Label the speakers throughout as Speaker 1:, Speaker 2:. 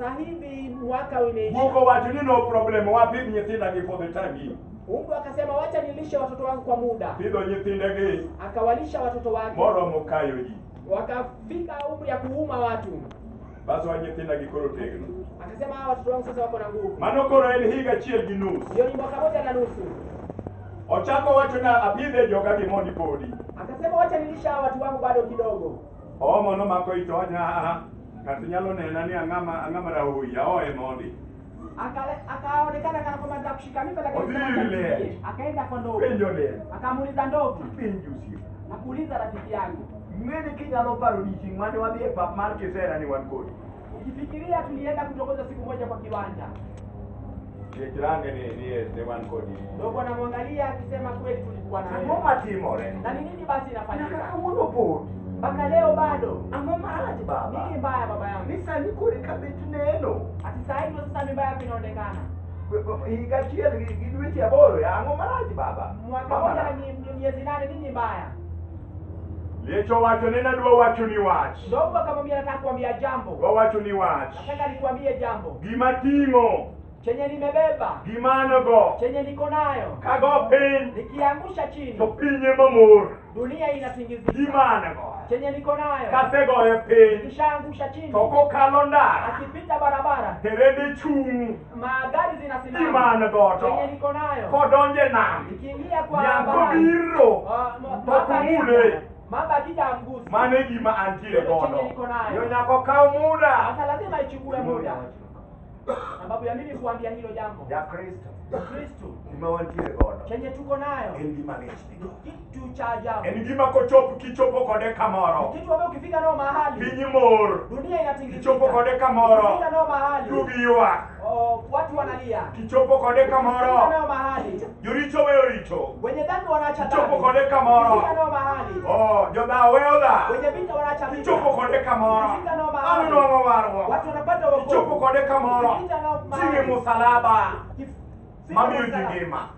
Speaker 1: Sasa hivi mwaka umeisha.
Speaker 2: Guok owacho ni no problem, wapidh nyithinda gi for the time being.
Speaker 1: Umbwa akasema, wacha nilishe watoto wangu kwa muda.
Speaker 2: Pidho nyithindegi
Speaker 1: Akawalisha watoto wake,
Speaker 2: moromo kayo ji.
Speaker 1: Wakafika umri ya kuuma watu.
Speaker 2: Bas wa nyithinda gi koro tegno.
Speaker 1: Akasema, hawa watoto wangu sasa wako na nguvu.
Speaker 2: Mano koro en higa achiel gi nus.
Speaker 1: Hiyo ni mwaka moja na nusu.
Speaker 2: Ochako wacho na apidhe joga gi mondi podi.
Speaker 1: Akasema, wacha nilisha hawa watu wangu bado kidogo.
Speaker 2: Omo nomako ito wacho ah, ng'ato nyalo nena ni ang'ama rahui aoye mondi.
Speaker 1: Akaonekana kana kwamba anataka kushika mimba, lakini
Speaker 2: Odhi
Speaker 1: akasema, wacha
Speaker 2: ile.
Speaker 1: nilie. Akaenda kwa ndovu.
Speaker 2: Penjo le.
Speaker 1: Akamuuliza ndovu,
Speaker 2: Penjo osiepa.
Speaker 1: nakuuliza rafiki yangu,
Speaker 2: Ng'eni kinyalo paro odiochieng' mane wadhi e pap mar Kisera ni wan kodi.
Speaker 1: Ukifikiria tulienda kutongoza siku moja kwa kiwanja.
Speaker 2: Liech range ni wan kodi.
Speaker 1: Ndovu anamwangalia akisema kweli tulikuwa na
Speaker 2: Ang'o
Speaker 1: wewe.
Speaker 2: matimore?
Speaker 1: Na ni nini basi
Speaker 2: Nyaka
Speaker 1: inafanyika?
Speaker 2: kawuono podi.
Speaker 1: Mpaka leo bado.
Speaker 2: Ang'o marach baba?
Speaker 1: Nini mbaya baba yangu?
Speaker 2: Ni sani koro eka bet neno.
Speaker 1: Ati saa hii ndio sasa mimba yako inaonekana.
Speaker 2: Higa achiel gi dweche aboro ya ang'o marach baba?
Speaker 1: Mwaka moja na miezi 8, nini mbaya?
Speaker 2: Liech owacho ni nadwa wacho ni wach.
Speaker 1: Ndovu akamwambia, nataka kuambia jambo.
Speaker 2: Dwa wacho ni wach.
Speaker 1: Nataka nikuambie jambo.
Speaker 2: Gima ting'o,
Speaker 1: Chenye nimebeba,
Speaker 2: gima an go,
Speaker 1: chenye niko nayo,
Speaker 2: kago piny,
Speaker 1: nikiangusha chini,
Speaker 2: to piny ema mor.
Speaker 1: Dunia inatingizika.
Speaker 2: Gima an go,
Speaker 1: Chenye niko nayo,
Speaker 2: kasegoyo piny,
Speaker 1: nikishaangusha chini,
Speaker 2: to kokalo ndara,
Speaker 1: akipita barabara,
Speaker 2: terende chung'.
Speaker 1: Magari zinasimama.
Speaker 2: Gima an godo,
Speaker 1: Chenye niko nayo,
Speaker 2: kodonje nam,
Speaker 1: nikiingia kwa
Speaker 2: nyako
Speaker 1: bahari,
Speaker 2: biro,
Speaker 1: ah,
Speaker 2: to
Speaker 1: mamba
Speaker 2: kumule.
Speaker 1: mamba akija amgusi.
Speaker 2: Mano e gima antiere
Speaker 1: Ndio
Speaker 2: godo.
Speaker 1: chenye niko nayo.
Speaker 2: Yo nyako kaw muda.
Speaker 1: Sasa lazima ichukue muda. Sababu ya mimi kuambia hilo jambo.
Speaker 2: Jakristo,
Speaker 1: Kristo,
Speaker 2: gima wantiere godo
Speaker 1: chenye tuko nayo
Speaker 2: en gima lich
Speaker 1: ni kitu cha ajabu.
Speaker 2: En gima kochopo kichopo kode kamoro,
Speaker 1: Kitu ambacho ukifika nao mahali
Speaker 2: piny mor.
Speaker 1: dunia inatingizika.
Speaker 2: Kichopo kode kamoro,
Speaker 1: Ukifika nao mahali
Speaker 2: dugi ywak.
Speaker 1: Oh, watu wanalia.
Speaker 2: Kichopo kode
Speaker 1: Ukifika
Speaker 2: kamoro,
Speaker 1: nao mahali
Speaker 2: joricho weyo richo.
Speaker 1: wenye dhambi wanaacha
Speaker 2: Kichopo
Speaker 1: dhambi.
Speaker 2: kode kamoro,
Speaker 1: Ukifika nao mahali
Speaker 2: oh, jodhaw weyo dhaw.
Speaker 1: wenye vita wanaacha vita.
Speaker 2: Kichopo kode kamoro,
Speaker 1: Ukifika nao mahali
Speaker 2: an nwang'o warruok.
Speaker 1: watu wanapata wokovu.
Speaker 2: Kichopo kode kamoro,
Speaker 1: Ukifika nao mahali
Speaker 2: ting'e musalaba mamiyo ji
Speaker 1: msalaba
Speaker 2: ngima.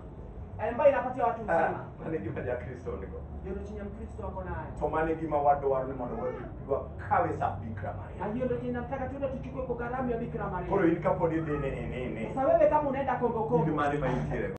Speaker 1: ambayo inapatia watu uzima.
Speaker 2: Mano e gima Jakristo nigo.
Speaker 1: Ndio chenye Mkristo ako nayo.
Speaker 2: To mano e gima wadwaro ni mondo wadhi wakawe sap Bikira
Speaker 1: Na
Speaker 2: Maria.
Speaker 1: hiyo ndio chenye nataka tuende tuchukue kwa gharama ya Bikira
Speaker 2: Koro
Speaker 1: Maria.
Speaker 2: in kapod idhi ni
Speaker 1: Sasa wewe kama unaenda kombo
Speaker 2: in
Speaker 1: kombo
Speaker 2: mane ma intiere go?